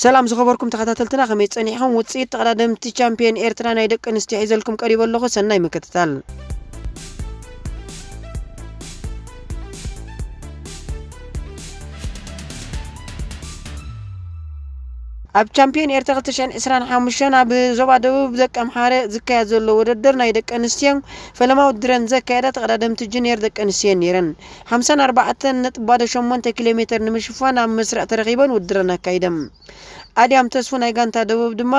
ሰላም ዝኸበርኩም ተኸታተልትና፣ ከመይ ጸኒሕኩም? ውጽኢት ተቐዳደምቲ ቻምፒየን ኤርትራ ናይ ደቂ ኣንስትዮ ሒዘልኩም ቀሪበ ኣለኹ። ሰናይ ምክትታል። ኣብ ቻምፒዮን ኤርትራ ክልተ ሽሕን ዕስራን ሓሙሽተን ኣብ ዞባ ደቡብ ደቂ ኣምሓረ ዝካየድ ዘሎ ውድድር ናይ ደቂ ኣንስትዮ ፈለማ ውድድረን ዘካየዳ ተቐዳደምቲ ጁኒየር ደቂ ኣንስትዮ ነይረን። ሓምሳን ኣርባዕተን ነጥቢ ባዶ ሸሞንተ ኪሎ ሜትር ንምሽፋን ኣብ መስርዕ ተረኺበን ውድድረን ኣካይደን። ኣድያም ተስፉ ናይ ጋንታ ደቡብ ድማ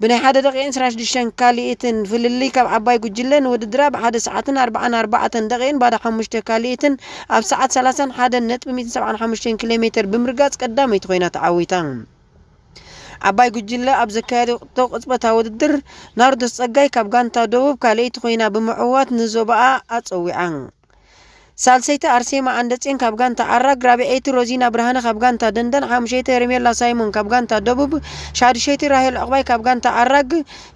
ብናይ ሓደ ደቂቕን ዕስራን ሽዱሽተን ካልኢትን ፍልልይ ካብ ዓባይ ጉጅለ ንውድድራ ብሓደ ሰዓትን ኣርባዓን ኣርባዕተን ደቂቕን ባዶ ሓሙሽተ ካልኢትን ኣብ ሰዓት ሰላሳን ሓደን ነጥቢ ሚእትን ሰብዓን ሓሙሽተን ኪሎ ሜትር ብምርጋጽ ቀዳመይቲ ኮይና ተዓዊታ። ዓባይ ጉጅለ ኣብ ዘካየደቶ ቅጽበታዊ ውድድር ናርዶስ ጸጋይ ካብ ጋንታ ደቡብ ካልኣይቲ ኮይና ብምዕዋት ንዞባኣ ኣጸዊዓ። ሳልሰይቲ ኣርሴማ ኣንደጼን ካብ ጋንታ ዓራግ፣ ራብዐይቲ ሮዚና ብርሃነ ካብ ጋንታ ደንደን፣ ሓሙሸይቲ ሄርሜላ ሳይሞን ካብ ጋንታ ደቡብ፣ ሻዱሸይቲ ራሄል ዕቑባይ ካብ ጋንታ ዓራግ፣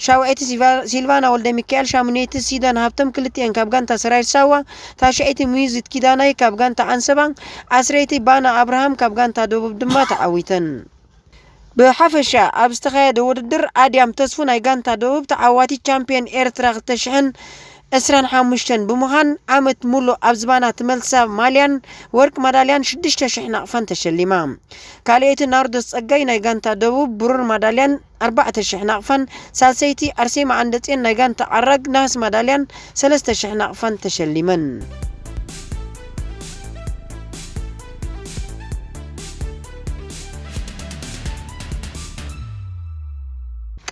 ሻውዐይቲ ሲልቫ- ሲልቫና ወልደ ሚካኤል፣ ሻሙነይቲ ሲዶን ሃብቶም ክልቲኤን ካብ ጋንታ ሰራዊት ሳዋ፣ ታሽዐይቲ ሙይዚት ኪዳናይ ካብ ጋንታ ዓንሰባ፣ ዓስረይቲ ባና ኣብርሃም ካብ ጋንታ ደቡብ ድማ ተዓዊተን። ብሓፈሻ ኣብ ዝተኻየደ ውድድር ኣድያም ተስፉ ናይ ጋንታ ደቡብ ተዓዋቲት ቻምፒዮን ኤርትራ ክልተ ሽሕን ዕስራን ሓሙሽተን ብምዃን ዓመት ሙሉእ ኣብ ዝባና ትመልሳ ማልያን ወርቂ ማዳልያን ሽዱሽተ ሽሕ ናቕፋን ተሸሊማ። ካልኣይቲ ናርዶስ ጸጋይ ናይ ጋንታ ደቡብ ብሩር ማዳልያን ኣርባዕተ ሽሕ ናቕፋን፣ ሳልሰይቲ ኣርሴማ ኣንደጼን ናይ ጋንታ ዓራግ ናህስ ማዳልያን ሰለስተ ሽሕ ናቕፋን ተሸሊመን።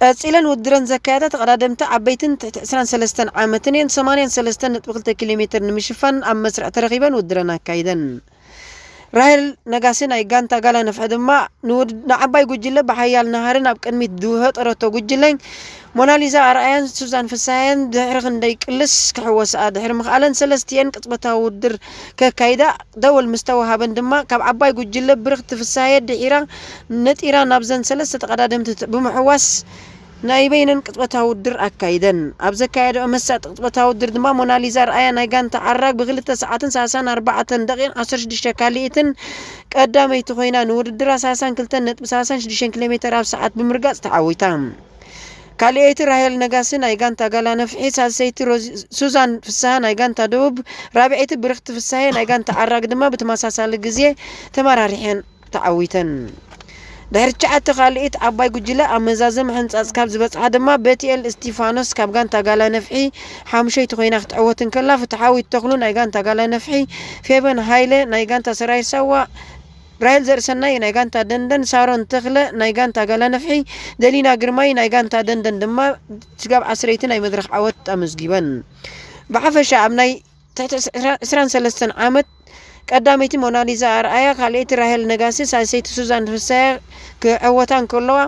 ቀጺለን ውድድረን ዘካየዳ ተቐዳደምቲ ዓበይትን ትሕቲ ዕስራን ሰለስተን ዓመትን እየን። ሰማንያን ሰለስተን ነጥቢ ክልተ ኪሎ ሜትር ንምሽፋን ኣብ መስርዕ ተረኺበን ውድድረን ኣካይደን። ራሄል ነጋሲ ናይ ጋንታ ጋላ ነፍሒ ድማ ንውድ- ንዓባይ ጉጅለ ብሓያል ናህርን ኣብ ቅድሚት ዝወጠረቶ ጉጅለ ሞናሊዛ ኣርኣያን ሱዛን ፍስሃየን ድሕሪ ክንደይ ቅልስ ክሕወስኣ ድሕሪ ምኽኣለን ሰለስቲኤን ቅጽበታዊ ውድድር ከካይዳ ደወል ምስ ተወሃበን ድማ ካብ ዓባይ ጉጅለ ብርኽቲ ፍስሃየ ድሒራ ነጢራ ናብዘን ሰለስተ ተቐዳደምቲ ብምሕዋስ ናይ በይነን ቅጽበታዊ ውድድር ኣካይደን። ኣብ ዘካየደኦ መሳጢ ቅጽበታዊ ውድድር ድማ ሞናሊዛ ኣርኣያ ናይ ጋንታ ዓራግ ብክልተ ሰዓትን ሰላሳን ኣርባዕተን ደቂቕን ዓሰርተ ሽዱሽተ ካልኢትን ቀዳመይቲ ኮይና ንውድድራ ሰላሳን ክልተን ነጥቢ ሰላሳን ሽዱሽተን ኪሎ ሜትር ኣብ ሰዓት ብምርጋጽ ተዓዊታ። ካልኣይቲ ራሄል ነጋሲ ናይ ጋንታ ጋላ ነፍሒ፣ ሳልሰይቲ ሮዚ- ሱዛን ፍስሃ ናይ ጋንታ ደቡብ፣ ራብዐይቲ ብርኽቲ ፍስሃየ ናይ ጋንታ ዓራግ ድማ ብተመሳሳሊ ግዜ ተመራሪሐን ተዓዊተን። ድሕሪ ትሽዓተ ካልኢት ዓባይ ጉጅለ ኣብ መዛዘሚ ሕንጻጽ ካብ ዝበጽሓ ድማ ቤትኤል እስቲፋኖስ ካብ ጋንታ ጋላ ነፍሒ ሓሙሸይቲ ኮይና ክትዕወት እንከላ፣ ፍትሓዊት ተኽሉ ናይ ጋንታ ጋላ ነፍሒ፣ ፌበን ሃይለ ናይ ጋንታ ሰራዊት ሳዋ፣ ራሄል ዘርእሰናይ ናይ ጋንታ ደንደን፣ ሳሮን ተኽለ ናይ ጋንታ ጋላ ነፍሒ፣ ደሊና ግርማይ ናይ ጋንታ ደንደን ድማ ስጋብ ዓስረይቲ ናይ መድረኽ ዓወት ኣመዝጊበን። ብሓፈሻ ኣብ ናይ ትሕቲ ዕስራን ሰለስተን ዓመት ቀዳመይቲ ሞናሊዛ ኣርኣያ፣ ካልኣይቲ ራሄል ነጋሲ፣ ሳልሰይቲ ሱዛን ፍሳየ ክዕወታ እንከለዋ፣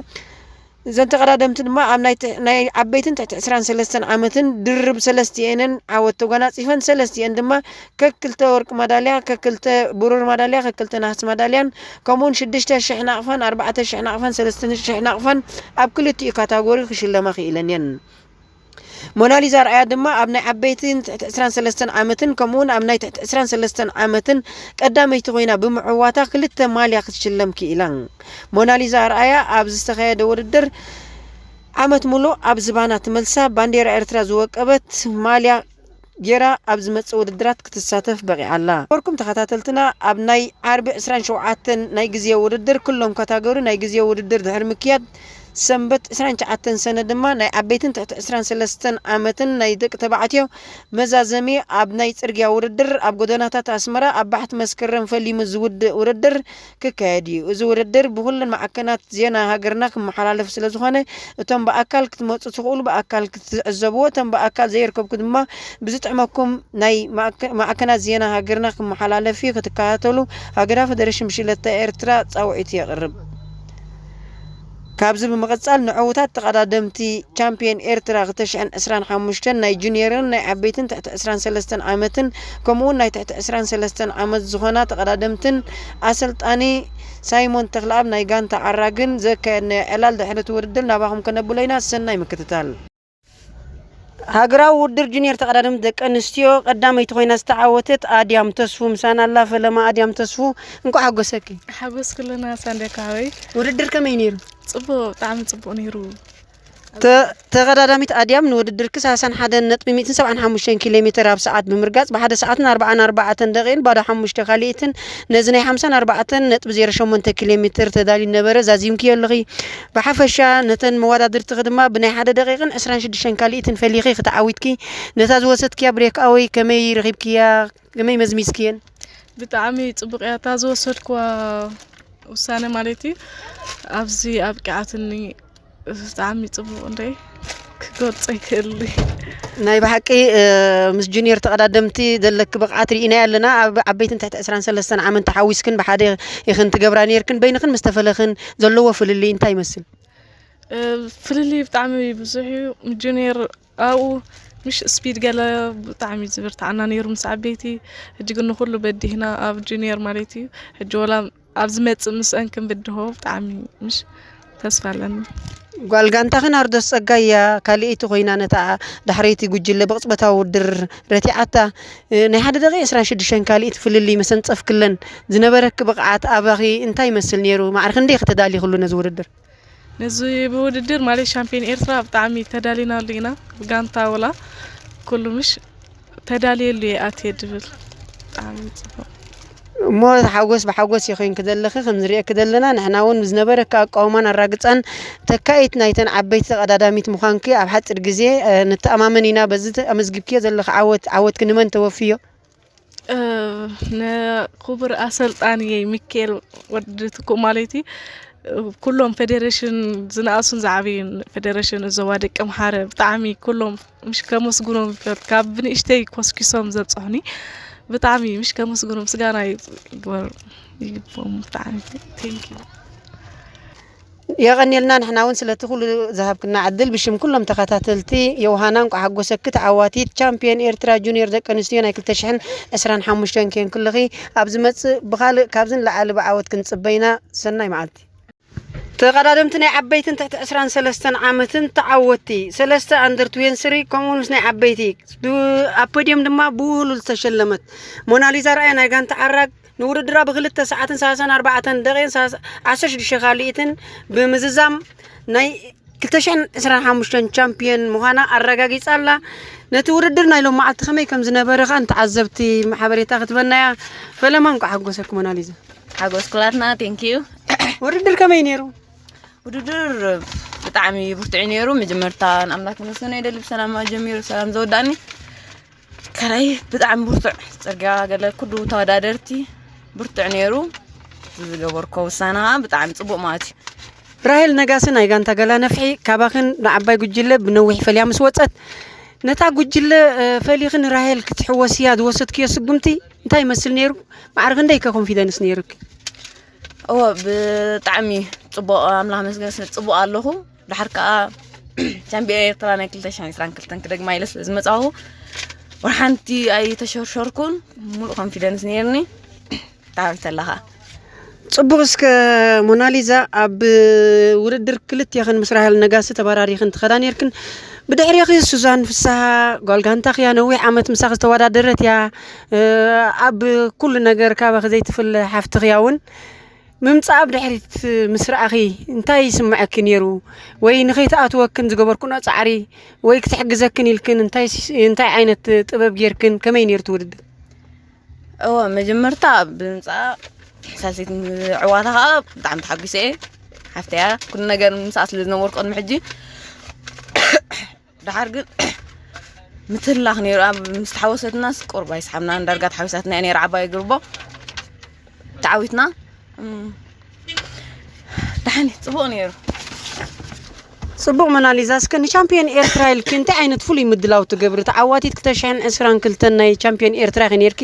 እዘን ተቐዳደምቲ ድማ ኣብ ናይ ትሕ- ናይ ዓበይትን ትሕቲ ዕስራን ሰለስተን ዓመትን ድርብ ሰለስቲኤንን ዓወት ተጓናጺፈን። ሰለስቲኤን ድማ ከክልተ ወርቂ ማዳልያ፣ ከክልተ ብሩር ማዳልያ፣ ከክልተ ናህሲ ማዳልያን ከምኡውን ሽዱሽተ ሽሕ ናቕፋን ኣርባዕተ ሽሕ ናቕፋን ሰለስተ ሽሕ ናቕፋን ኣብ ክልቲኡ ካታጎሪ ክሽለማ ክኢለን እየን። ሞናሊዛ ኣርኣያ ድማ ኣብ ናይ ዓበይትን ትሕቲ ዕስራን ሰለስተን ዓመትን ከምኡውን ኣብ ናይ ትሕቲ ዕስራን ሰለስተን ዓመትን ቀዳመይቲ ኮይና ብምዕዋታ ክልተ ማልያ ክትሽለም ክኢላ። ሞናሊዛ ኣርኣያ ኣብ ዝተኻየደ ውድድር ዓመት ሙሉእ ኣብ ዝባና ትመልሳ ባንዴራ ኤርትራ ዝወቀበት ማልያ ጌራ ኣብ ዝመጽእ ውድድራት ክትሳተፍ በቒዓ ኣላ። ነበርኩም ተኸታተልትና፣ ኣብ ናይ ዓርቢ ዕስራን ሸውዓተን ናይ ግዜ ውድድር ኩሎም ካታጎሪ ናይ ግዜ ውድድር ድሕሪ ምክያድ፣ ሰንበት ዕስራን ትሽዓተን ሰነ ድማ ናይ ዓበይትን ትሕቲ ዕስራን ሰለስተን ዓመትን ናይ ደቂ ተባዕትዮ መዛዘሚ ኣብ ናይ ጽርግያ ውድድር ኣብ ጎደናታት ኣስመራ ኣብ ባሕቲ መስከረም ፈሊሙ ዝውድእ ውድድር ክካየድ እዩ። እዚ ውድድር ብኹለን ማዕከናት ዜና ሃገርና ክመሓላለፍ ስለ ዝኾነ፣ እቶም ብኣካል ክትመጹ ትኽእሉ ብኣካል ክትዕዘብዎ፣ እቶም ብኣካል ዘይርከብኩ ድማ ብዝጥዕመኩም ናይ ማዕከ- ማዕከናት ዜና ሃገርና ክመሓላለፍ እዩ። ክትከታተሉ ሃገራዊ ፈደረሽን ብሽክለታ ኤርትራ ጻውዒት የቕርብ። ካብዚ ብምቕጻል ንዕዉታት ተቐዳደምቲ ቻምፒየን ኤርትራ ክልተ ሽሕን ዕስራን ሓሙሽተን ናይ ጁኒየርን ናይ ዓበይትን ትሕቲ ዕስራን ሰለስተን ዓመትን ከምኡውን ናይ ትሕቲ ዕስራን ሰለስተን ዓመት ዝኾና ተቐዳደምትን ኣሰልጣኒ ሳይሞን ተኽለኣብ ናይ ጋንታ ዓራግን ዘካየድናዮ ዕላል ድሕሪ እቲ ውድድር ናባኹም ከነብሎ ኢና። ሰናይ ምክትታል። ሃገራዊ ውድድር ጁኒየር ተቐዳደምቲ ደቂ ኣንስትዮ ቀዳመይቲ ኮይና ዝተዓወተት ኣድያም ተስፉ ምሳና ኣላ። ፈለማ ኣድያም ተስፉ፣ እንኳዕ ሓጎሰኪ። ሓጎስ ኩልና ሳንዴካ ሓወይ። ውድድር ከመይ ነይሩ? ጽቡቕ፣ ብጣዕሚ ጽቡቕ ነይሩ። ተ-፣ ተቐዳዳሚት ኣድያም ንውድድርኪ ሰላሳን ሓደን ነጥቢ ሚእትን ሰብዓን ሓሙሽተን ኪሎ ሜትር ኣብ ሰዓት ብምርጋጽ፣ ብሓደ ሰዓትን ኣርባዓን ኣርባዕተን ደቂቕን ባዶ ሓሙሽተ ካልኢትን ነዚ ናይ ሓምሳን ኣርባዕተን ነጥቢ ዜሮ ሸሞንተ ኪሎ ሜትር ተዳልዩ ነበረ፣ ዛዚምክዮ ኣለኺ። ብሓፈሻ ነተን መወዳድርትኺ ድማ ብናይ ሓደ ደቂቕን ዕስራን ሽዱሽተን ካልኢትን ፈሊኺ ክተዓዊትኪ። ነታ ዝወሰድክያ ብሬክ ኣወይ ከመይ ረኺብክያ? ከመይ መዝሚዝክየን? ብጣዕሚ ጽቡቕ እያ እታ ዝወሰድክዋ ውሳነ ማለት እዩ። ኣብዚ ኣብቂዓትኒ። ብጣዕሚ ጽቡቕ እንደ ክገልጾ ይክእል። ናይ ብሓቂ፣ እ፣ ምስ ጁኒየር ተቐዳደምቲ ዘለኪ ብቕዓት ርኢናዮ ኣለና። ኣብ ዓበይትን ትሕቲ ዕስራን ሰለስተን ዓመት ተሓዊስክን ብሓደ ኢኽን ትገብራ ነይርክን፣ በይንኽን ምስ ተፈለኽን ዘለዎ ፍልልይ እንታይ ይመስል? እ፣ ፍልልይ ብጣዕሚ ብዙሕ እዩ። ጁኒየር ኣብኡ ምሽ ስፒድ ገለ ብጣዕሚ ዝብርትዓና ነይሩ ምስ ዓበይቲ። ሕጂ ግን ንኹሉ በዲህና ኣብ ጁኒየር ማለት እዩ። ሕጂ ወላ ኣብ ዝመጽእ ምስአን ክንብድሆ ብጣዕሚ ምሽ ተስፋ ኣለኒ። ጓል ጋንታኺ ናርዶስ ጸጋይ እያ ካልኣይቲ ኮይና ነታ ዳሕረይቲ ጉጅለ ብቕጽበታዊ ውድድር ረቲዓታ። እ፣ ናይ ሓደ ደቂቕ ዕስራን ሽዱሽተን ካልኢት ፍልልይ መሰንጸፍክለን። ዝነበረኪ ብቕዓት ኣባኺ እንታይ ይመስል ነይሩ? ማዕረ ክንደይ ኢኺ ተዳሊኽሉ ነዚ ውድድር? ነዚ ብውድድር ማለት ሻምፒዮን ኤርትራ ብጣዕሚ ተዳሊናሉ ኢና። ብጋንታ ወላ ኩሉ ምሽ ተዳልየሉ እየ ኣትየ ድብል። ብጣዕሚ ጽቡቕ። እሞ ሓጎስ ብሓጎስ እዩ ኮይንኪ ዘለኺ። ከም ንሪኤኪ ዘለና ንሕና እውን ዝነበረኪ ኣቃውማን ኣራግጻን ተካኢት ናይተን ዓበይቲ ተቐዳዳሚት ምዃንኪ ኣብ ሓጺር ግዜ፣ እ፣ ንተኣማመን ኢና። በዚ ኣመዝጊብክዮ ዘለኺ ዓወት፣ ዓወትኪ ንመን ተወፍዮ? እ፣ ንክቡር ኣሰልጣኒ ሚካኤል ወዲ ትኩእ ማለት እዩ። ኩሎም ፌዴሬሽን ዝነኣሱን ዝዓበዩን ፌዴሬሽን ዞባ ደቂ ኣምሓረ ብጣዕሚ ኩሎም ምሽ ከመስግኖም ይፈት። ካብ ብንእሽተይ ኮስኪሶም ዘብጽሑኒ ብጣዕሚ ምሽ ከመስግኖም ምስጋና ይግበር-፣ ይግቦም ብጣዕሚ። Thank you። የቐንየልና ንሕና እውን ስለቲ ኩሉ ዝሃብክና ዕድል ብሽም ኩሎም ተኸታተልቲ ዮሃና እንቋዕ ሓጎሰኪ ተዓዋቲት ቻምፒዮን ኤርትራ ጁኒየር ደቂ ኣንስትዮ ናይ ክልተ ሽሕን ዕስራን ሓሙሽተን ኬንክልኺ ኣብ ዝመጽእ ብኻልእ ካብዚ ንላዕሊ ብዓወት ክንጽበይና ሰናይ መዓልቲ። ተቐዳደምቲ ናይ ዓበይትን ትሕቲ ዕስራን ሰለስተን ዓመትን ተዓወትቲ ሰለስተ ኣንደር ትዌንቲ ስሪ ከምኡ እውን ምስ ናይ ዓበይቲ ብ-፣ ኣብ ፖድየም ድማ ብውህሉል ዝተሸለመት ሞናሊዛ ርኣያ ናይ ጋንታ ዓራግ ንውድድራ ብክልተ ሰዓትን ሰላሳን ኣርባዕተን ደቂቕን ዓሰርተ ሽዱሽተ ካልኢትን ብምዝዛም ናይ ክልተ ሽሕን ዕስራን ሓሙሽተን ቻምፒዮን ምዃና ኣረጋጊጻ ኣላ። ነቲ ውድድር ናይ ሎም መዓልቲ ከመይ ከም ዝነበረ ከኣ ንተዓዘብቲ ሓበሬታ ክትበናያ ፈለማ እንኳዕ ሓጎሰኪ ሞናሊዛ። ሓጎስ ኩላትና። Thank you። ውድድር ከመይ ነይሩ? ውድድር ብጣዕሚ ብርቱዕ እዩ ነይሩ። መጀመርታ ንኣምላክ ክነመስግኖ ይደሊ፣ ብሰላም ጀሚሩ ሰላም ዘወዳእኒ። ካልኣይ ብጣዕሚ ብርቱዕ ጽርግያ፣ ገለ ኩሉ ተወዳደርቲ ብርቱዕ ነይሩ። ዝገበርኮ ውሳነ ከዓ ብጣዕሚ ጽቡቅ ማለት እዩ። ራሄል ነጋሲ ናይ ጋንታ ገላ ነፍሒ ካባኽን ንዓባይ ጉጅለ ብነዊሕ ፈልያ ምስ ወጸት፣ ነታ ጉጅለ፣ እ፣ ፈሊኽን ራሄል ክትሕወስያ ዝወሰድክዮ ስጉምቲ እንታይ ይመስል ነይሩ? ማዕረ ክንደይከ ኮንፊደንስ ነይሩኪ? እወ፣ ብጣዕሚ ጽቡቕ፣ ኣምላኽ መስገን ስለ ጽቡቕ ኣለኹ። ድሓር ከኣ ቻምፒዮን ኤርትራ ናይ ክልተ ሽሕን ዕስራን ክልተን ክደግማ ኢለ ስለ ዝመጻኹ፣ ወላ ሓንቲ ኣይተሸርሸርኩን፣ ሙሉእ ኮንፊደንስ ነይርኒ። ታሪክ ተለኻ። ጽቡቕ። እስከ ሞናሊዛ፣ ኣብ ውድድር ክልቴኽን ምስ ራሄል ነጋሲ ተበራሪኽን ትኸዳ ነይርክን። ብድሕሬኺ ሱዛን ፍስሃ ጓል ጋንታኽያ፣ ነዊሕ ዓመት ምሳኺ ዝተወዳደረት እያ። እ፣ ኣብ ኩሉ ነገር ካባኺ ዘይትፍለ ሓፍትኽያ እውን። ምምጻኣ ብድሕሪት ምስ ረኣኺ እንታይ ይስምዐኪ ነይሩ? ወይ ንኸይትኣትወክን ዝገበርክንኦ ጻዕሪ ወይ ክትሕግዘክን ኢልክን እንታይ ስ-፣ እንታይ ዓይነት ጥበብ ጌርክን? ከመይ ነይሩ እቲ ውድድር? እወ፣ መጀመርታ ብምምጻኣ ሳልሰይቲ ምዕዋታ ኸኣ ብጣዕሚ ተሓጒሰ እየ። ሓፍተያ ኩሉ ነገር ምስኣ ስለ ዝነበርኩ ቅድሚ ሕጂ። ደሓር ግን ምትህልላኽ ነይሩ። ኣብ ምስ ተሓወሰትናስ ቁሩብ ኣይሰሓብናን። ዳርጋ ተሓዊሳትና እያ ነይራ ዓባይ ግርቦ። ተዓዊትና። እም፣ ደሓን እዩ፣ ጽቡቕ ነይሩ። ጽቡቕ መናሊዛ፣ እስከ ንቻምፒዮን ኤርትራ ኢልኪ እንታይ ዓይነት ፍሉይ ምድላው ትገብሪ? ተዓዋቲት ክልተ ሽሕን ዕስራን ክልተን ናይ ቻምፒዮን ኤርትራ ኢኺ ነይርኪ።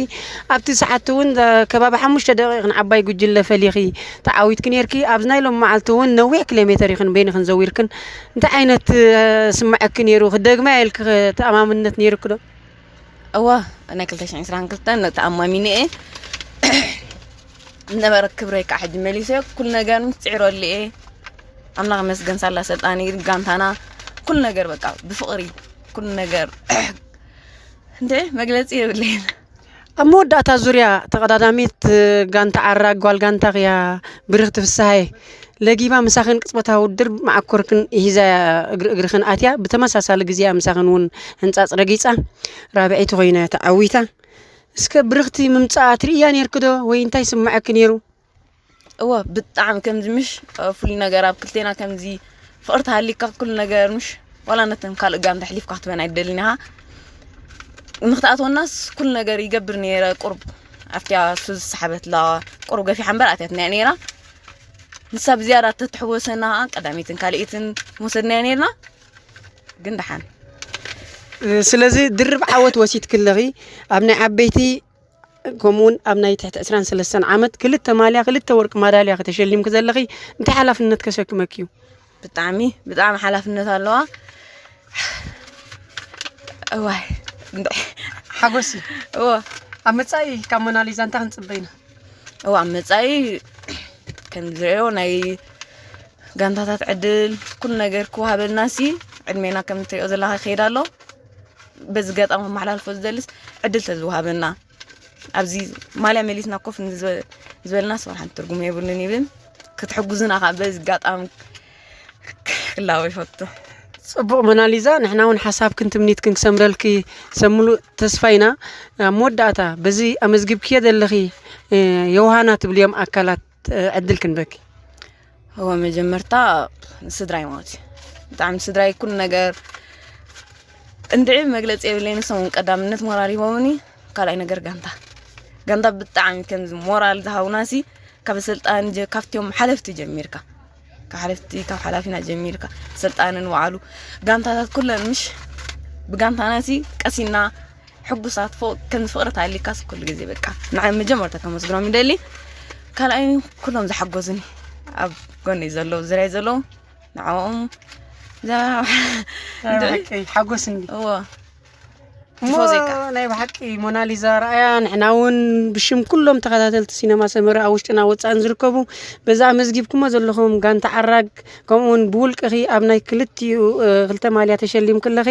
ኣብቲ ሰዓት እውን፣ እ፣ ከባቢ ሓሙሽተ ደቂቕ ንዓባይ ጉጅለ ፈሊኺ ተዓዊትኪ ነይርኪ። ኣብዚ ናይ ሎም መዓልቲ እውን ነዊሕ ኪሎ ሜተር ኢኽን በይንኽን ዘዊርክን። እንታይ ዓይነት፣ እ፣ ስምዐኪ ነይሩ? ክደግማ ኢልኪ ተኣማምነት ነይሩኪ ዶ? እወ፣ ናይ ክልተ ሽሕን ዕስራን ክልተን ተኣማሚነ እየ። ዝነበረ ክብረይ ከዓ ሕጂ መሊሰ ኩሉ ነገር ምስ ጽዕረሉ እየ። ኣምላኽ ይመስገን ሳላ ሰልጣኒ ጋንታና ኩሉ ነገር በቃ ብፍቕሪ ኩሉ ነገር እንደ መግለጺ የብለይን። ኣብ መወዳእታ ዙርያ ተቐዳዳሚት ጋንታ ዓራግ ጓል ጋንታ ቅያ ብርኽቲ ፍስሃየ ለጊባ ምሳኽን ቅጽበታዊ ውድድር መዓኮርክን ሂዛ እግሪ እግርኽን ኣትያ ብተመሳሳሊ ግዜያ ምሳኽን እውን ሕንጻጽ ረጊጻ ራብዐይቲ ኮይና እያ ተዓዊታ። እስከ ብርኽቲ ምምጻኣ ትርእያ ነይርኪ ዶ ወይ እንታይ ስምዓኪ ነይሩ? እወ፣ ብጣዕሚ ከምዚ ምሽ ፍሉይ ነገር ኣብ ክልቴና ከምዚ ፍቕሪ ተሃሊካ ኩሉ ነገር ምሽ ዋላ ነተን ካልእ ጋንታ ኣሕሊፍካ ክትበን ኣይደልን ኢኻ። ንክትኣትወናስ ኩሉ ነገር ይገብር ነይረ። ቁሩብ ኣብቲያ እሱ ዝሰሓበትላ ቁሩብ ገፊሓ እምበር ኣትያትና እያ ነይራ። ንሳ ብዝያዳ ተትሕወሰና ኸዓ ቀዳመይትን ካልኣይትን ምወሰድናያ ነይርና። ግን ደሓን። ስለዚ ድርብ ዓወት ወሲድኪ ኣለኺ። ኣብ ናይ ዓበይቲ ከምኡውን ኣብ ናይ ትሕቲ ዕስራን ሰለስተን ዓመት ክልተ ማልያ ክልተ ወርቂ ማዳልያ ከተሸሊምኪ ዘለኺ እንታይ ሓላፍነት ከሰክመኪ እዩ? ብጣዕሚ ብጣዕሚ ሓላፍነት ኣለዋ። እዋይ እንድዒ ሓጎስ እዩ። እዎ። ኣብ መጻኢ ካብ ሞናሊዛ እንታይ ክንጽበ ኢና? እዋ ኣብ መጻኢ ከም ዝሪኦ ናይ ጋንታታት ዕድል ኩሉ ነገር ክወሃበልና ሲ ዕድሜና ከም ትሪኦ ዘለኻ ይኸይድ ኣሎ። በዚ ገጣም ከመሓላልፎ ዝደልስ ዕድል ተዝወሃበና ኣብዚ ማልያ መሊስና ኮፍ ንዝበ- ዝበልና ስወር ሓንቲ ትርጉም የብሉን ይብል ክትሕጉዝና ካብ በዚ ጋጣም ክላወ ይፈቱ። ጽቡቕ ሞናሊዛ፣ ንሕና እውን ሓሳብክን ትምኒትክን ክሰምረልኪ ሰብ ምሉእ ተስፋ ኢና። ኣብ መወዳእታ በዚ ኣመዝግብክዮ ዘለኺ የውሃና ትብልዮም ኣካላት ዕድል ክንበኪ። እወ መጀመርታ ስድራይ ማለት እዩ። ብጣዕሚ ስድራይ ኩሉ ነገር እንድዒ መግለፂ የብለይ። ንሶም ቀዳምነት ሞራል ሂቦምኒ። ካልኣይ ነገር ጋንታ ጋንታ ብጣዕሚ ከምዚ ሞራል ዝሃቡና ሲ ካብ ኣሰልጣኒ ካብቲኦም ሓለፍቲ ጀሚርካ ካብ ሓለፍቲ ካብ ሓላፊና ጀሚርካ ሰልጣንን ባዕሉ ጋንታታት ኩለን ምሽ ብጋንታና ሲ ቀሲና ሕጉሳት ፎ ከም ፍቕሪ ታሊካስ ኩሉ ግዜ በቃ ንዓይ መጀመርታ ከመስግኖም ይደሊ። ካልኣይ ኩሎም ዝሓጎዝኒ ኣብ ጎነይ ዘለዉ ዝራይ ዘለዉ ንዕኦም ሓጎስ እንዲ እዎ እሞ ናይ ብሓቂ ሞናሊዛ ረኣያ ንሕና እውን ብሽም ኩሎም ተኸታተልቲ ሲነማ ሰመረ ኣብ ውሽጥና ወፃእን ዝርከቡ በዛ ኣመዝጊብኩሞ ዘለኹም ጋንታ ዓራግ ከምኡ እውን ብውልቅኺ ኣብ ናይ ክልቲኡ ክልተ ማልያ ተሸሊምኪ ኣለኺ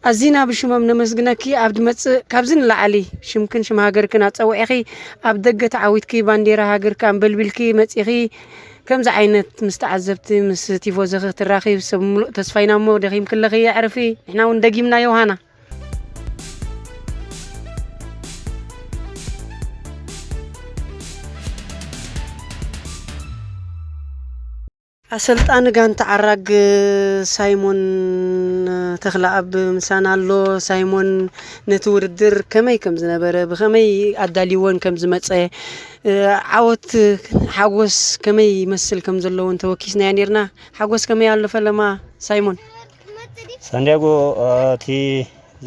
ኣዚና ብሽሞም ነመስግነኪ ኣብ ድመፅእ ካብዚ ንላዕሊ ሽምክን ሽም ሃገርክን ኣፀዊዕኺ ኣብ ደገ ተዓዊትኪ ባንዴራ ሃገርኪ ኣንበልቢልኪ መፂኺ ከምዚ ዓይነት ምስ ተዓዘብቲ ምስ ቲፎዞኺ ክትራኺብ ሰብ ምሉእ ተስፋ ኢና እሞ ደኺምኪ ኣለኺ የዕርፊ ንሕና እውን ደጊምና ዮሃና ኣሰልጣኒ ጋንታ ዓራግ ሳይሞን ተኽለኣብ ምሳና ኣሎ። ሳይሞን ነቲ ውድድር ከመይ ከም ዝነበረ፣ ብኸመይ ኣዳልይዎን ከም ዝመጸ፣ ዓወት ሓጎስ ከመይ ይመስል ከም ዘለዎን ተወኪስናዮ ኔርና። ሓጎስ ከመይ ኣሎ ፈለማ ሳይሞን? ሳንዲያጎ እቲ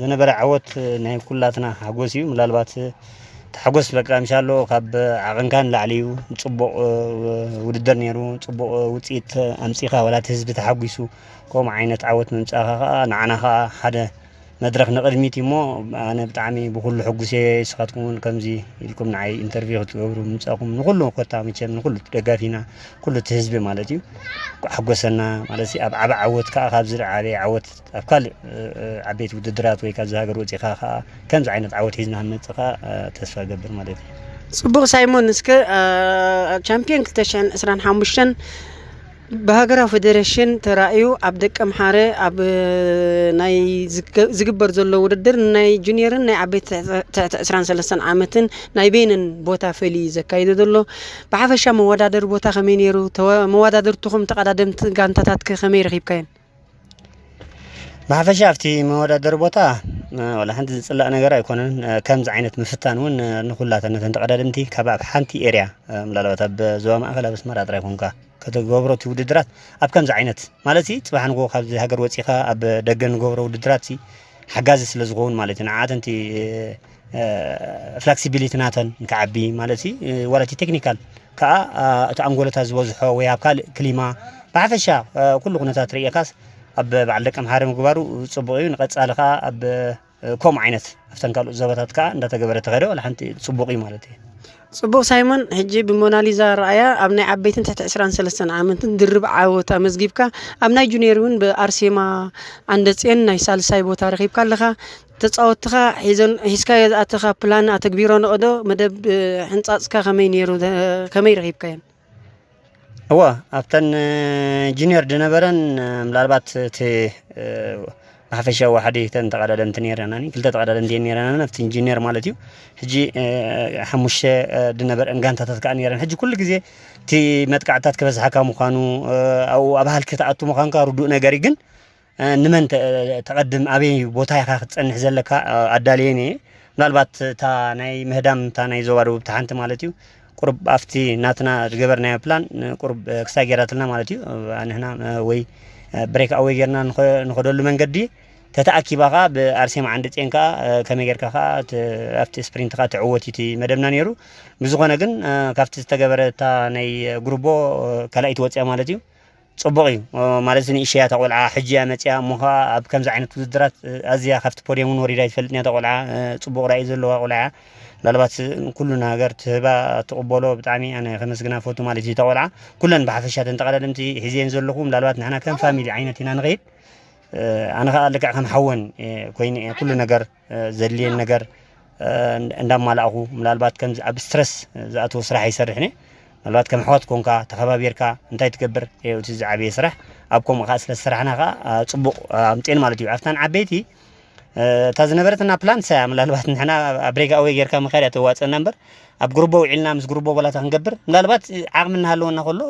ዝነበረ ዓወት ናይ ኩላትና ሓጎስ እዩ። ምላልባት እቲ ሓጎስ በቃ ምሻሎ ካብ ዓቕንካ ንላዕሊ እዩ። ጽቡቕ ውድድር ነይሩ፣ ጽቡቕ ውጽኢት ኣምጺኻ፣ ወላ እቲ ህዝቢ ተሓጒሱ ከምኡ ዓይነት ዓወት ምምጻእኻ ከኣ ንዓና ከኣ ሓደ መድረኽ ንቕድሚት እዩ እሞ ኣነ ብጣዕሚ ብኩሉ ሕጉስ እየ። ንስኻትኩም እውን ከምዚ ኢልኩም ንዓይ ኢንተርቪው ክትገብሩ ምምጻእኩም ንኩሉ ኮታ መቸም ንኩሉ ደጋፊና ኩሉ እቲ ህዝቢ ማለት እዩ ሓጎሰና ማለት እዩ። ኣብ ዓቢ ዓወት ከኣ ካብዚ ዓቢ ዓወት ኣብ ካልእ ዓበይቲ ውድድራት ወይ ካብዚ ሃገር ወፂኻ ከዓ ከምዚ ዓይነት ዓወት ሒዝና ክንመፅእ ከዓ ተስፋ ገብር ማለት እዩ። ፅቡቕ ሳይሞን፣ እስከ ቻምፒዮን ክልተ ሽሕን ዕስራን ሓሙሽተን ብሃገራዊ ፌደሬሽን ተራእዩ ኣብ ደቀምሓረ ኣብ ናይ ዝገ- ዝግበር ዘሎ ውድድር ናይ ጁኒየርን ናይ ዓበይቲ ትሕቲ ዕስራን ሰለስተን ዓመትን ናይ በይነን ቦታ ፈልዩ እዩ ዘካይዶ ዘሎ። ብሓፈሻ መወዳደሪ ቦታ ከመይ ነይሩ? ተወ- መወዳደርትኹም ተቐዳደምቲ ጋንታታት ከ ከመይ ረኺብካየን? ብሓፈሻ ኣብቲ መወዳደሪ ቦታ ዋላ ሓንቲ ዝፅላእ ነገር ኣይኮነን። ከምዚ ዓይነት ምፍታን እውን ንኩላተን ነተን ተቐዳደምቲ ካብ ኣብ ሓንቲ ኤርያ ምናልባት ኣብ ዞባ ማእኸል ኣብ ኣስመራ ጥራይ ኮንካ ከተገብሮ እቲ ውድድራት ኣብ ከምዚ ዓይነት ማለት ሲ ፅባሕ ንጎ ካብዚ ሃገር ወፂኻ ኣብ ደገ ንገብሮ ውድድራት ሲ ሓጋዚ ስለ ዝኸውን ማለት እዩ ንዓተንቲ ፍላክሲቢሊቲ ናተን ንክዓቢ ማለት ሲ ዋላ እቲ ቴክኒካል ከዓ እቲ ኣንጎለታት ዝበዝሖ ወይ ኣብ ካልእ ክሊማ ብሓፈሻ ኩሉ ኩነታት ርእየካስ ኣብ በዓል ደቀምሓረ ምግባሩ ፅቡቕ እዩ። ንቐፃሊ ከዓ ኣብ ከምኡ ዓይነት ኣብተን ካልኦት ዞባታት ከዓ እንዳተገበረ ተኸደ ዋላ ሓንቲ ፅቡቕ እዩ ማለት እዩ። ጽቡቕ ሳይሞን፣ ሕጂ ብሞናሊዛ ረኣያ ኣብ ናይ ዓበይትን ትሕቲ ዕስራን ሰለስተን ዓመትን ድርብ ዓወት ኣመዝጊብካ፣ ኣብ ናይ ጁኒየር እውን ብኣርሴማ ዓንደጽዮን ናይ ሳልሳይ ቦታ ረኺብካ ኣለኻ። ተጻወትኻ ሒዘን ሒዝካዮ ዝኣተኻ ፕላን ኣተግቢሮ ነቐዶ መደብ፣ እ፣ ሕንጻጽካ ከመይ ነይሩ? ከመይ ረኺብካየን? እወ፣ ኣብተን እ፣ ጁኒየር ዝነበረን እ፣ ምናልባት እቲ እ፣ ብሓፈሻ ዋሕዲ እተን ተቐዳደምቲ ነይረናኒ ክልተ ተቐዳደምቲ እየን ነይረናኒ ኣብቲ ጁኒየር ማለት እዩ። ሕጂ እ፣ ሓሙሽተ እ፣ ዝነበረን ጋንታታት ከዓ ነይረን። ሕጂ ኩሉ ግዜ እቲ መጥቃዕታት ክበዝሓካ ምዃኑ እ፣ ኣብኡ ኣብ ሃልኪ ትኣቱ ምዃንካ ርዱእ ነገር እዩ። ግን እ፣ ንመን ተ- ተቐድም ኣበይ ቦታ ኢኻ ክትፀንሕ ዘለካ እ፣ ኣዳልየን እየ። ምናልባት እታ ናይ ምህዳም እታ ናይ ዞባ ደቡብ እታ ሓንቲ ማለት እዩ ቁርብ ኣብቲ ናትና ዝገበርናዮ ፕላን ቁርብ ክሳይ ገይራትልና ማለት እዩ። ንሕና ወይ ብሬክ ኣወይ ጌርና ንኸደሉ መንገዲ ተተኣኪባ ከዓ ብኣርሴማ ዓንደፅየን ከዓ ከመይ ጌርካ ከዓ ኣብቲ ስፕሪንት ከዓ ትዕወት እዩ እቲ መደብና ነይሩ። ብዝኾነ ግን ካብቲ ዝተገበረ እታ ናይ ጉርቦ ካልኣይቲ ወፅያ ማለት እዩ። ፅቡቕ እዩ ማለት ንእሽያ እታ ቆልዓ ሕጂ እያ መፅያ እሞ ከዓ ኣብ ከምዚ ዓይነት ውድድራት ኣዝያ ካብቲ ፖድየም እውን ወሪዳ ይትፈልጥን እያ እታ ቆልዓ። ፅቡቕ ራእይ ዘለዋ ቆልዓ እያ። ምናልባት ኩሉ ነገር ትህባ ትቕበሎ ብጣዕሚ ኣነ ከመስግና ፈቱ ማለት እዩ። እታ ቆልዓ ኩለን ብሓፈሻ እተን ተቐዳደምቲ ሒዘን ዘለኹ ምናልባት ንሕና ከም ፋሚሊ ዓይነት ኢና ንኸይድ። ኣነ ከዓ ልክዕ ከም ሓወን ኮይነ እየ ኩሉ ነገር ዘድልየን ነገር እንዳማላእኹ ምናልባት ከምዚ ኣብ ስትረስ ዝኣትዎ ስራሕ ይሰርሕ እየ። ምናልባት ከም ኣሕዋት ኮንካ ተኸባቢርካ እንታይ ትገብር እቲ ዝዓበየ ስራሕ ኣብ ከምኡ ከዓ ስለ ዝሰራሕና ከዓ ፅቡቕ ኣምፅኤን ማለት እዩ ኣብታን ዓበይቲ እታ ዝነበረትና ፕላን ሰያ ምናልባት ንሕና ኣብ ብሬክ ኣወይ ጌርካ ምካድ እያ ተዋፀና እምበር ኣብ ጉርቦ ውዒልና ምስ ጉርቦ ቦላታ ክንገብር ምናልባት ዓቕሚ እናሃለወና ከሎ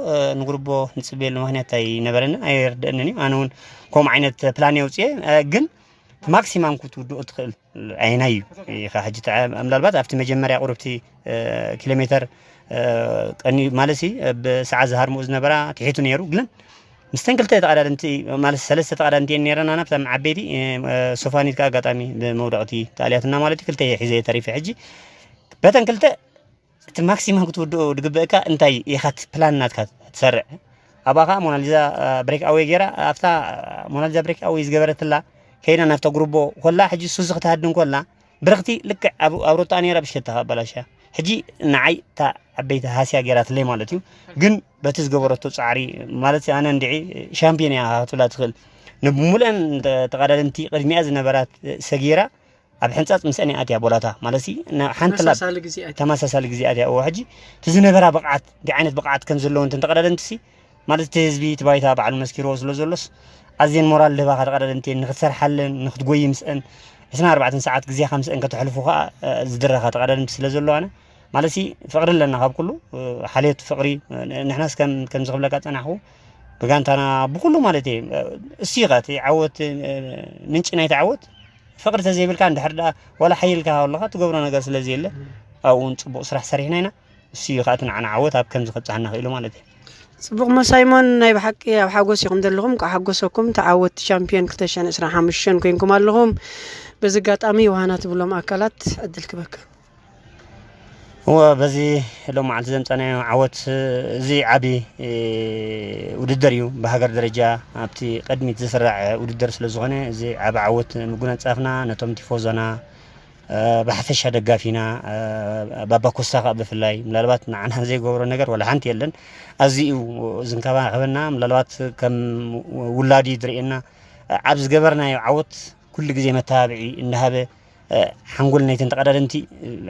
ንጉርቦ ንፅበየሉ ምክንያት ኣይነበረንን ኣይርደአንን እዩ ኣነ እውን ከምኡ ዓይነት ፕላን የውፅየ ግን ማክሲማም ክትውድኦ ትኽእል ኣይናይ እዩ ኢኻ ሕጂ ምናልባት ኣብቲ መጀመርያ ቁርብቲ ኪሎ ሜተር ቀኒ ማለት ሲ ብሰዓት ዝሃርምኡ ዝነበራ ትሒቱ ነይሩ ግን ምስተን ክልተ ተቐዳደምቲ ማለት ሰለስተ ተቐዳደምቲ እየን ነይረና ናብተን ዓበይቲ ሶፋኒት ከዓ ኣጋጣሚ ብመውደቕቲ ተኣልያትና ማለት ክልተ እየ ሒዘ ተሪፈ ሕጂ በተን ክልተ እቲ ማክሲማም ክትውድኦ ዝግበእካ እንታይ ኢኻ እቲ ፕላን ናትካ ትሰርዕ ኣብኣ ከዓ ሞናሊዛ ብሬክ ኣወይ ገይራ ኣብታ ሞናሊዛ ብሬክ ኣወይ ዝገበረትላ ከይዳ ናብታ ጉርቦ ኮላ ሕጂ ሱዚ ክትሃድን ኮላ ብርኽቲ ልክዕ ኣብ ሮጣ ነይራ ብሽከታ ኣበላሻ ሕጂ ንዓይ እታ ዓበይቲ ሃስያ ገይራትለይ ማለት እዩ ግን በቲ ዝገበረቶ ፃዕሪ ማለት ኣነ እንድዒ ሻምፒዮን እያ ክትብላ ትኽእል ንብሙሉአን ተቐዳደምቲ ቅድሚኣ ዝነበራት ሰጊራ ኣብ ሕንፃፅ ምስአን እያ ኣትያ ቦላታ ማለት ሓንቲ ላብ ተመሳሳሊ ግዜ ኣትያ እዎ ሕጂ እቲ ዝነበራ ብቕዓት እንታይ ዓይነት ብቕዓት ከም ዘለዎ እንትን ተቐዳደምቲ ሲ ማለት እቲ ህዝቢ እቲ ባይታ ባዕሉ መስኪርዎ ስለ ዘሎስ ኣዝየን ሞራል ልህባኻ ተቐዳደምቲ እየን ንክትሰርሓለን ንክትጎይ ምስአን ዕስራን ኣርባዕተን ሰዓት ግዜኻ ምስአን ከተሕልፉ ከዓ ዝድረኻ ተቐዳደምቲ ስለ ዘለዋነ ማለት ፍቕሪ ኣለና ካብ ኩሉ ሓልዮት ፍቕሪ ንሕናስ ከም ከምዚ ክብለካ ፀናሕኩ ብጋንታና ብኩሉ ማለት እየ እሱ ኢኻ እቲ ዓወት ምንጪ ናይቲ ዓወት ፍቕሪ ተዘይብልካ እንድሕር ደኣ ዋላ ሓይልካ ኣለካ ትገብሮ ነገር ስለ ዘየለ ኣብኡ እውን ፅቡቕ ስራሕ ሰሪሕና ኢና እሱ እዩ ከዓ እቲ ንዓና ዓወት ኣብ ከምዚ ከብፅሓና ክኢሉ ማለት እዩ ጽቡቕ ሞ ሳይሞን ናይ ብሓቂ ኣብ ሓጎስ ኢኹም ዘለኹም ቋ ሓጎሰኩም ተዓወትቲ ሻምፒዮን ክልተ ሽሕን ዕስራን ሓሙሽተን ኮይንኩም ኣለኹም በዚ ኣጋጣሚ ዮሃና ትብሎም ኣካላት ዕድል ክበካ እወ በዚ ሎም መዓልቲ ዘምፀናዮ ዓወት እዚ ዓቢ ውድድር እዩ ብሃገር ደረጃ ኣብቲ ቅድሚት ዝስራዕ ውድድር ስለ ዝኾነ እዚ ዓቢ ዓወት ምጉነፃፍና ነቶም ቲፎዞና ብሓፈሻ ደጋፊና ባባ ኮስታ ከዓ ብፍላይ ምናልባት ንዓና ዘይገብሮ ነገር ወላ ሓንቲ የለን ኣዚ እዩ ዝንከባኸበና ምናልባት ከም ውላዲ ዝርእየና ኣብ ዝገበርናዮ ዓወት ኩሉ ግዜ መተባብዒ እናሃበ ሓንጎል ናይተን ተቐዳደምቲ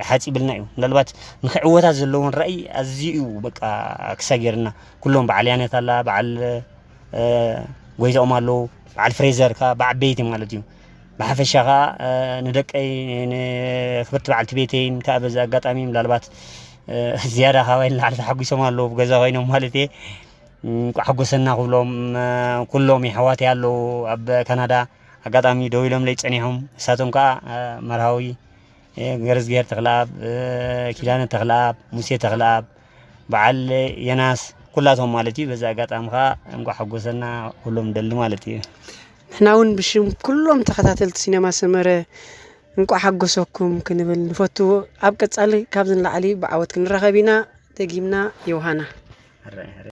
ሓፂብልና እዩ ምናልባት ንክዕወታት ዘለውን ራእይ ኣዝዩ እዩ በቃ ክሳጌርና ኩሎም በዓል ያነት ኣላ በዓል ጎይታኦም ኣለዉ በዓል ፍሬዘር ከዓ ብዓበይቲ ማለት እዩ ብሓፈሻ ከዓ ንደቀይ ንክብርቲ በዓልቲ ቤተይን ከዓ በዚ ኣጋጣሚ ምናልባት ዝያዳ ካባይ ንላዕሊ ተሓጒሶም ኣለዉ ብገዛ ኮይኖም ማለት እየ እንቋ ሓጎሰና ክብሎም ኩሎም የሕዋተይ ኣለዉ ኣብ ካናዳ ኣጋጣሚ ደው ኢሎምለይ ፀኒሖም እሳቶም ከዓ መርሃዊ ገረዝግሄር ተኽለኣብ ኪዳነ ተኽለኣብ ሙሴ ተኽለኣብ በዓል የናስ ኩላቶም ማለት እዩ በዚ ኣጋጣሚ ከዓ እንቋ ሓጎሰና ኩሎም ደሊ ማለት እዩ ንሕና እውን ብሽም ኩሎም ተኸታተልቲ ሲነማ ሰመረ እንቋ ሓጎሰኩም ክንብል ንፈቱ ኣብ ቀፃሊ ካብዚ ንላዕሊ ብዓወት ክንራኸብ ኢና ደጊምና ዮሃና